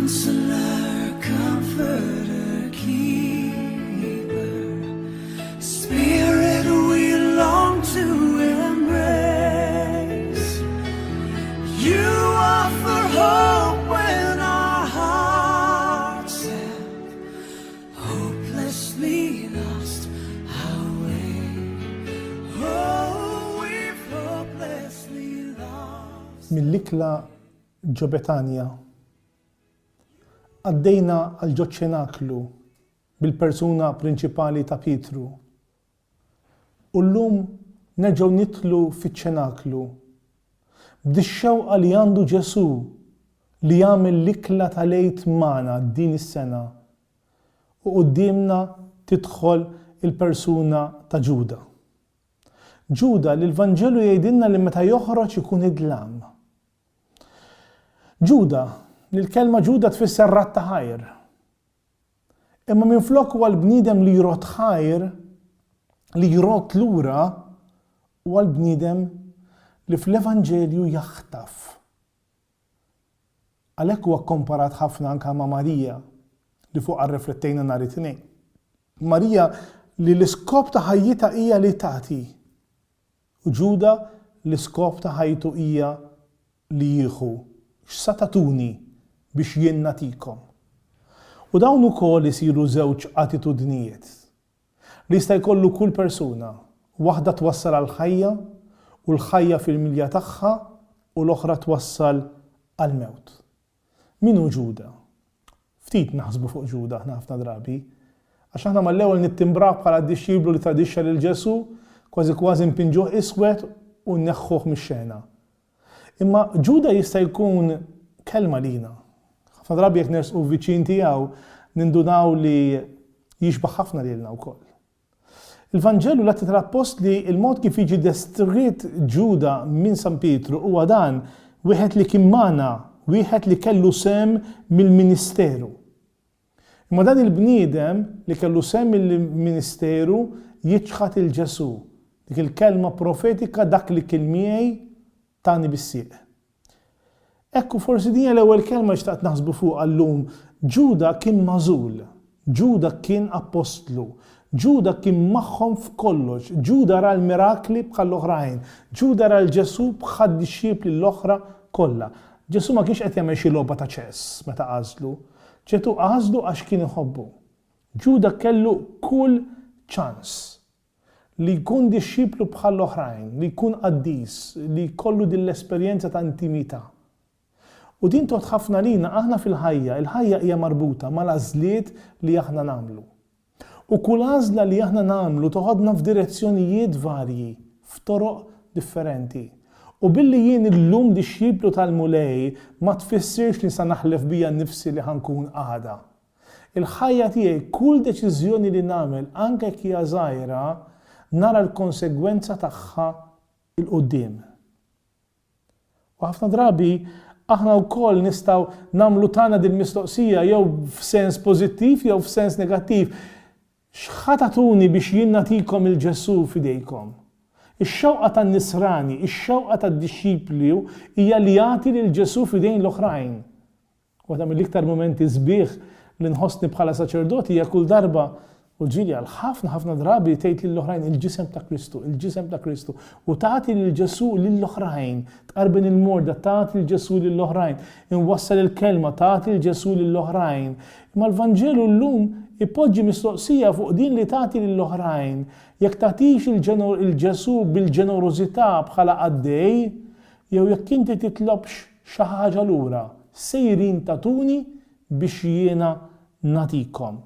Counselor, Comforter, Keeper, Spirit we long to embrace. You offer hope when our hearts have hopelessly lost our way. Oh, we've hopelessly lost. Mill-ikla ġo Betanja. Għaddejna għal ġo ċenaklu bil-persuna prinċipali ta' Pietru. U llum nerġgħu nidħlu fiċ-ċenaklu b'dix-xewqa li għandu Ġesù li jagħmel l-ikla tal-Għid magħna din is-sena. U quddiemna tidħol il-persuna ta' Ġuda. Ġuda li l-Vanġelu jgħidilna li meta joħroġ ikun id-dlam. Ġuda, li l-kelma Ġuda tfisser radd ta' ħajr. Imma minflok huwa l-bniedem li jrodd ħajr, li jrodd lura, huwa l-bniedem li fl-Evanġelju jaħtaf. Għalhekk huwa kkomparat ħafna anke ma' Marija, li fuqha rriflettejna nhar it-Tnejn. Marija li l-iskop ta' ħajjitha hija li tagħti. U Ġuda l-iskop ta' ħajtu hija li jieħu, x'sa tagħtuni biex jien nagħtikom? U dawn ukoll isiru żewġ attitudnijiet li jista' jkollu kull persuna, waħda twassal għall-ħajja u l-ħajja fil-milja tagħha u l-oħra twassal għall-mewt. Min hu Ġuda? Ftit naħsbu fuq Ġuda aħna ħafna drabi. Għax aħna mal-ewwel nittimbraw bħala d-dixxiplu li tradixxa lil Ġesù, kważi kważi npinġuh iswed u nneħħuh mix-xena. Imma Ġuda jista' jkun kelma lina. Ħafna drabi jekk nersqu viċin tiegħu nindunaw li jixbah ħafna lilna wkoll. Il-Vanġelu l-Atti tal-Appostli, il-mod kif jiġi deskritt Ġuda minn San Pietru huwa dan, wieħed li kien magħna, wieħed li kellu sehem mill-ministeru. Imma dan il-bniedem li kellu sehem mill-ministeru jiċħad 'il Ġesù, dik il-kelma profetika dak li kien miegħi tani bis-sieq. Hekk u forsi din hija l-ewwel kelma li xtaqt naħsbu fuqha llum, Ġuda kien magħżul. Ġuda kien appostlu. Ġuda kien magħhom f'kollox. Ġuda ra l-mirakli bħall-oħrajn. Ġuda ra 'l Ġesù bħad-dixxipli l-oħra kollha. Ġesù ma kienx qed jagħmel xi logħba ta' ċess meta għażlu. Ġesù għażlu għax kien iħobbu. Ġuda kellu kull ċans. Li jkun dixxiplu bħall-oħrajn, li jkun qaddis, li jkollu din l-esperjenza ta' intimità. U din tgħodd ħafna lina aħna fil-ħajja, il-ħajja hija marbuta mal-għażliet li aħna nagħmlu. U kull għażla li aħna nagħmlu toħodna f'direzzjonijiet varji, f'toroq differenti. U billi jien illum dixxiplu tal-Mulej ma tfissirx li sa naħlef bija nnifsi li ħa nkun għada. Il-ħajja tiegħi, kull deċiżjoni li nagħmel, anke jekk hija żgħira, nara l-konsegwenza tagħha 'l quddiem. U ħafna drabi aħna wkoll nistgħu nagħmlu tagħna din mistoqsija jew f'sens pożittiv jew f'sens negattiv. X'ħa tagħtuni biex jien nagħtikom 'il Ġesù f'idejkom? Ix-xewqa tan-nisrani, ix-xewqa tad-dixxiplu hija li jagħti lil Ġesù f'idejn l-oħrajn. Waħda mill-iktar mumenti sbieħ li nħossni bħala saċerdot hija kull darba, u ġieli għal ħafna ħafna drabi, tgħid lill-oħrajn il-ġisem ta' Kristu, il-ġisem ta' Kristu, u tagħti lil Ġesù lill-oħrajn, tqarben il-morda, tagħti lil Ġesù lill-oħrajn, inwassal il-kelma, tagħti lil Ġesù lill-oħrajn. Imma l-Vanġelu llum ipoġġi mistoqsija fuq din li tagħti lill-oħrajn. Jekk tagħtix il Ġesù bil-ġenerożità bħala qaddej, jew jekk inti titlobx xi ħaġa lura, sejrin tagħtuni biex jiena nagħtikom.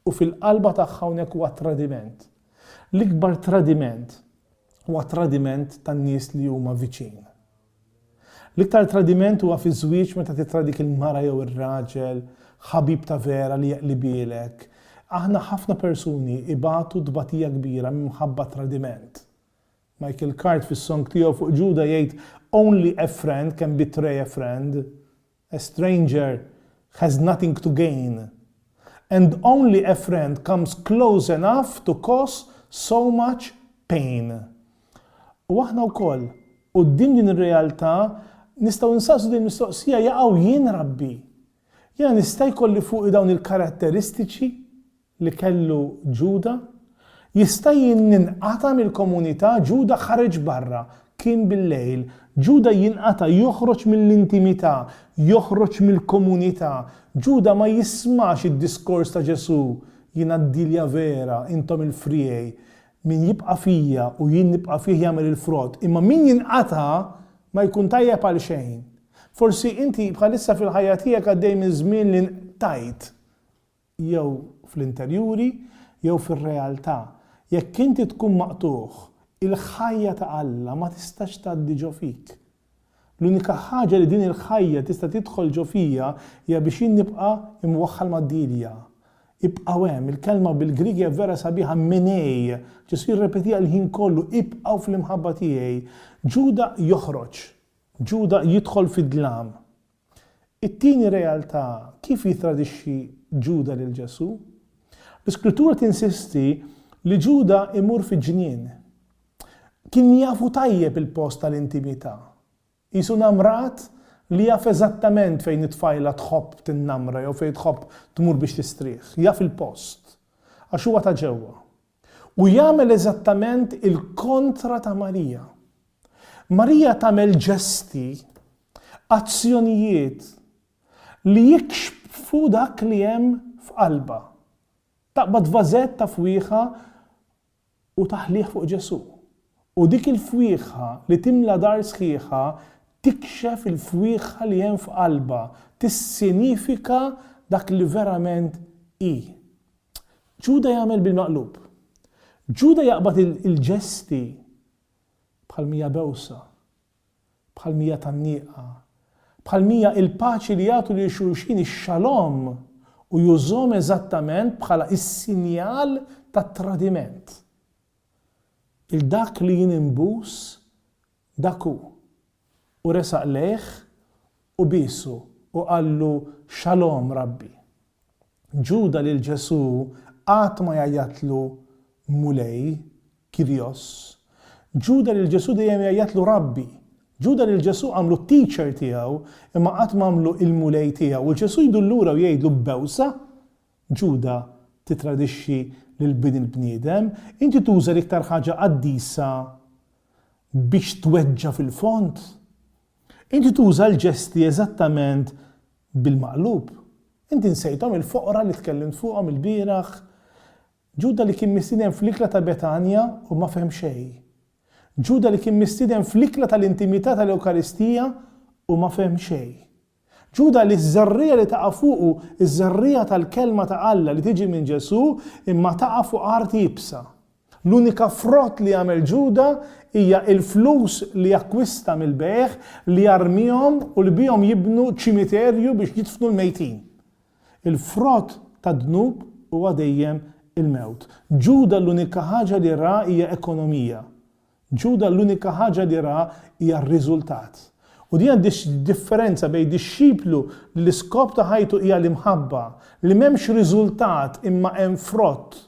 U fil-qalba tagħha hawnhekk huwa tradiment. L-ikbar tradiment huwa tradiment tan-nies li huma viċin. L-iktar tradiment huwa fiż-żwieġ meta tittradik il-mara jew ir-raġel, ħabib ta' vera li jeqlibielek. Aħna ħafna persuni ibatu tbatija kbira minħabba tradiment. Michael Card fis-song tiegħu fuq Ġuda jgħid Only a friend can betray a friend, a stranger has nothing to gain and only a friend comes close enough to cause so much pain. U aħna wkoll, quddiem din ir-realtà, nistgħu nsaqsu din il-mistoqsija, jaqaw jien Rabbi? Jiena nista' jkolli fuqi dawn il-karatteristiċi li kellu Ġuda? Jista' jien ninqata' mill-komunità? Ġuda ħareġ barra, kien bil-lejl. Ġuda jinqata', joħroġ mill-intimità, joħroġ mill-komunità. Ġuda ma jismax id-diskors ta' Ġesù, Jiena d-dielja vera, intom il-friegħi. Min jibqa' fija u jien nibqa' fih jagħmel il-frott, imma min jinqata' ma jkun tajjeb għal xejn. Forsi inti bħalissa fil-ħajja tiegħek għaddej minn żmien li nqtajt, jew fl-interjuri jew fir-realtà. Jekk inti tkun maqtugħ, il-ħajja ta' Alla ma tistax tgħaddi ġo fik. L-unika ħaġa li din il-ħajja tista' tidħol ġo fija hija biex jien nibqa' imwaħħal mad-dielja. Ibqgħu hemm, il-kelma bil-Grieg hija vera sabiħa menej. Ġesù jirrepetiha l-ħin kollu, ibqgħu fl-imħabba tiegħi. Ġuda joħroġ. Ġuda jidħol fid-dlam. It-tieni realtà, kif jittradixxi Ġuda lil Ġesù? L-Iskrittura tinsisti li Ġuda imur fi ġnien. Kien jafu tajjeb il-post tal-intimità. Qisu namrat li jaf eżattament fejn it-tfajla tħobb tinnamra jew fejn tħobb tmur biex tistrieħ. Jaf il-post. Għax huwa ta' ġewwa. U jagħmel eżattament il-kontra ta' Marija. Marija tagħmel ġesti, azzjonijiet li jikxfu dak li hemm f'qalbha. Taqbad vażett ta' fwieħa u taħlih fuq Ġesù. U dik il-fwieħa li timla dar sħiħa tikxef il-fwieħa li hemm f'qalbha, tissinifika dak li verament hi. Ġuda jagħmel bil-maqlub. Ġuda jaqbad il-ġesti bħal mija bewsa, bħal mija tgħanniqa, bħal mija il-paċi li jagħtu lil xulxin ix-shalom u jużhom eżattament bħala is-sinjal tat-tradiment. Il dak li jien inbus dak hu. U resaq lejh u biesu u qallu Shalom, Rabbi. Ġuda lil Ġesù qatt ma jgħajjatlu Mulej, Kyrios. Ġuda lil Ġesù dejjem jgħajjatlu Rabbi. Ġuda lil Ġesù għamlu t-teacher tiegħu imma qatt m'għamlu il-Mulej tiegħu. U Ġesù jdur lura u jgħidlu b'bewsa, Ġuda, tittradixxi lil Bin il-bniedem, inti tuża l-iktar ħaġa qaddisa biex tweġġa' fil-fond. Inti tuża l-ġesti eżattament bil-maqlub. Inti nsejthom il-foqra li tkellimt fuqhom ilbieraħ? Ġuda li kien mistieden fl-ikla ta' Betanja u ma fehem xejn. Ġuda li kien mistieden fl-ikla tal-intimità tal-Ewkaristija u ma fehem xejn. Ġuda li ż-żerriegħa li taqa' fuqu, iż-żerriegħa tal-Kelma ta' Alla li tiġi minn Ġesù, imma taqa' fuq art iebsa. L-unika frott li għamel Ġuda hija l-flus li akkwista mill-bejgħ li jarmihom u li bihom jibnu ċimiterju biex jidfnu l-mejtin. Il-frott tad-dnub huwa dejjem il-mewt. Ġuda l-unika ħaġa li ra hija ekonomija. Ġuda l-unika ħaġa li ra hija r-riżultat. U din hija d-differenza bejn dixxiplu li l-iskop ta' ħajtu hija l-imħabba, li m'hemmx riżultat imma hemm frott,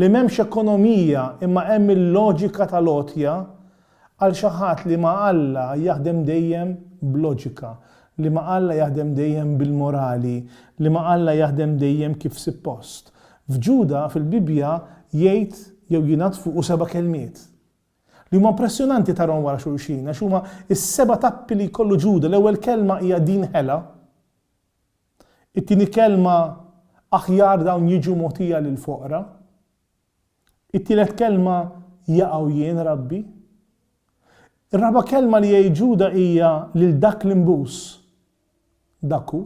li m'hemmx ekonomija imma hemm il-loġika tal-għotja, għal xi ħadd li ma' Alla jaħdem dejjem b'loġika, li ma' Alla jaħdem dejjem bil-morali, li ma' Alla jaħdem dejjem kif sippost. F'Ġuda, fil-Bibbja, jgħid jew jingħad fuqu seba' kelmiet. Li huma impressjonanti tarahom wara xulxin, għax huma s-seba' tappi li jkollu Ġuda. L-ewwel kelma hija din ħela. It-tieni kelma aħjar dawn jiġu mogħtija lill-foqra. It-tielet kelma jaqgħu jien, Rabbi. Ir-raba' kelma li jgħid Ġuda hija lil dak li nbus. Dak hu.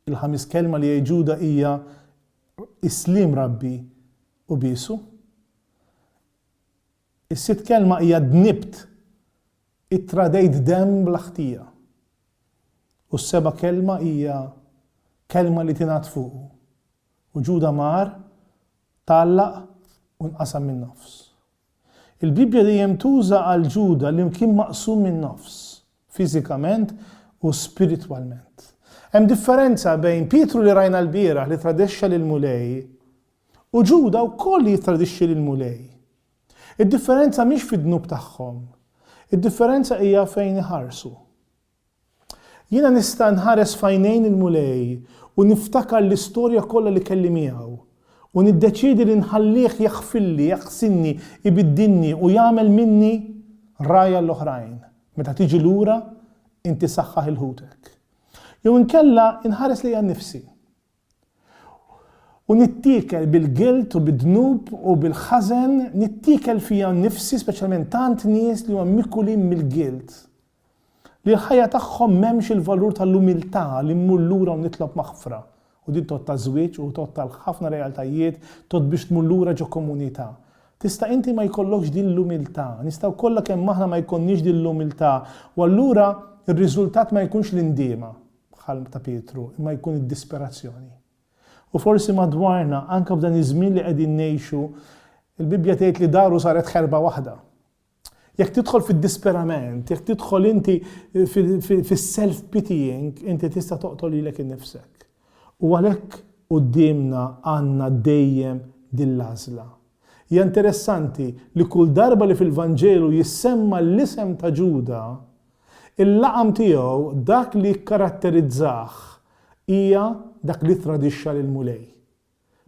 Il-ħames kelma li jgħid Ġuda hija is-sliem Rabbi u biesu. Is-sitt kelma hija dnibt, ittradejt demm bla ħtija. U s-seba' kelma hija kelma li tingħad fuqu. U Ġuda mar, tgħallaq u nqasam min-nofs. Il-Bibbja dejjem tuża għal Ġuda li kien maqsum min-nofs, fiżikament u spiritwalment. Hemm differenza bejn Pietru li rajna lbieraħ li ttradexxa lill-Mulej u Ġuda wkoll li jittradixxi lill-Mulej. Id-differenza mhix fid-dnub tagħhom. Id-differenza hija fejn iħarsu. Jiena nista' nħares f'għajnejn il-Mulej u niftakar l-istorja kollha li kelli miegħu, u niddeċiedi li nħallih jaħfirli, jaħsinni, ibiddilni u jagħmel minni ragħaj għall-oħrajn. Meta tiġi lura, inti saħħaħ 'il ħutek. Jew inkella inħares lejja nnifsi. U nittiekel bil-guilt u bid-dnub u bil-ħażen, nittiekel fija nnifsi, speċjalment tant nies li huma mikulin mill-guilt. Li l-ħajja tagħhom m'hemmx il-valur tal-umiltà li mmur lura u nitlob maħfra. U din tgħodd għaż-żwieġ u tgħodd għal ħafna realtajiet, tgħodd biex tmur lura ġo komunità. Tista' inti ma jkollokx din l-umiltà, nistgħu kollha kemm aħna ma jkollniex din l-umiltà u allura r-riżultat ma jkunx l-indiema. bħal ta' Pietru, imma jkun id-disperazzjoni. U forsi madwarna, anke f'dan iż-żmien li qegħdin ngħixu, il-Bibbja tgħid li daru saret ħerba waħda. Jekk tidħol fid-disperament, jekk tidħol inti fis-self-pitying, inti tista' toqtol lilek innifsek. U għalhekk quddiemna għandna dejjem din l-għażla. Hija interessanti li kull darba li fil-Vanġelu jissemma l-isem ta' Ġuda, Il-laqam tiegħu, dak li jikkaratterizzah, hija dak li ttradixxa lill-Mulej.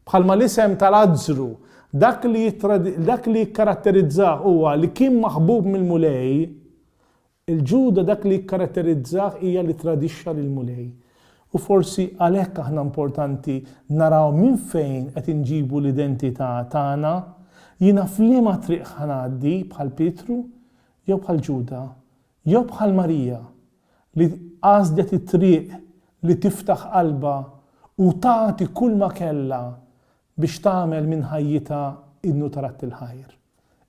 Bħalma l-isem ta' Lazzru, dak li dak li jikkaratterizzah huwa li kien maħbub mill-Mulej, il-Ġuda dak li jikkaratterizzah hija li ttradixxa lill-Mulej. U forsi għalhekk aħna importanti naraw minn fejn qed inġibu l-identità tagħna, jiena f'liema triq ħa ngħaddi bħal Pietru Jew bħal Ġuda, jew bħal Marija, li għażlet it-triq li tiftaħ qalbha u tagħti kulma kellha biex tagħmel minn ħajjitha innu ta' radd il-ħajr.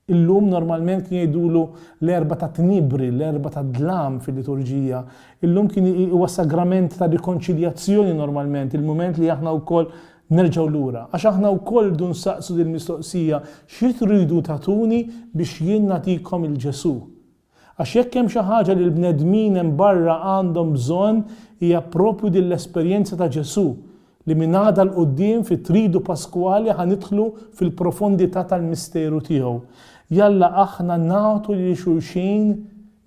Illum normalment kien jgħidulu l-Erbgħa tat-Tniebri, l-Erbgħa tad-Dlam fil-liturġija. Illum kien huwa sagrament ta' rikonċiljazzjoni normalment, il-mument li aħna wkoll Nerġgħu lura, għax aħna wkoll rridu nsaqsu din il-mistoqsija, xi tridu tagħtuni biex jien nagħtikom 'il Ġesù? Għax jekk hemm xi ħaġa li l-bnedmin hemm barra għandhom bżonn hija proprju din l-esperjenza ta' Ġesù li minn għada 'l quddiem fit-Tridu Paskwali ħa nidħlu fil-profondità tal-misteru tiegħu. Jalla aħna nagħtu lil xulxin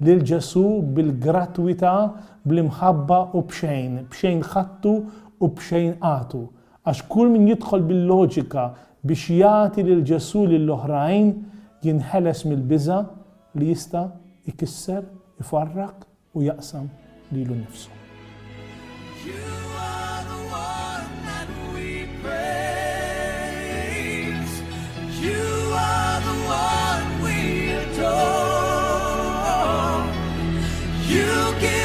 lil Ġesù bil-gratwità, bl-imħabba u b'xejn. B'xejn ħadtu u b'xejn agħtu. Għax kull min jidħol bil-loġika biex jagħti lil Ġesù lill-oħrajn, jinħeles mill-biża' li jista' jkisser, ifarrak u jaqsam lilu nnifsu. You give.